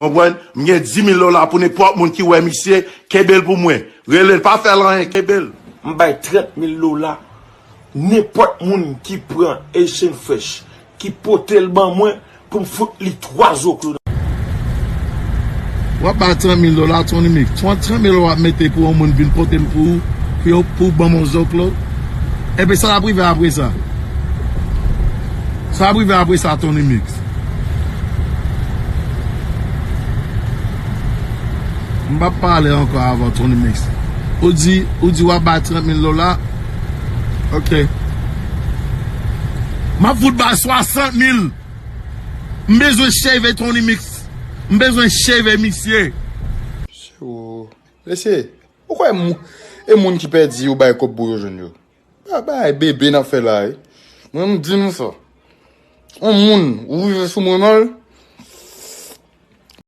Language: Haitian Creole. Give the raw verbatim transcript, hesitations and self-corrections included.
Konprann? M gen dis mil dola pou nenpòt moun ki wè misye, kenbe l pou mwen. Rele l, pa fè l anyen, kenbe l. M bay trant mil dola nenpòt moun ki pran Haitian Fresh, ki pote l ban mwen pou m fout li twa zoklo nan. W ap bay trant mil dola, Tony Mix. Trant mil w ap mete pou yon moun vin pote l pou ou, pou yo, pou w ban m yon zoklo. Epi sa l ap rive apre sa? Sa ap rive apre sa, Tony Mix? M p ap pale ankò avè w, Tony Mix. Ou di, ou di w ap bay trant mil dola. Ok. M ap fout bay swasant mil. M bezwen shave Tony Mix. M bezwen shave misye. Mesye, ou kwè mou-, e moun ki pèdi yo bay kòb pou yo jwenn yo? Ba, bay bebe n ap fè la, wi. Mwen, m di nou sa. On moun, ou rive sou mwen mal,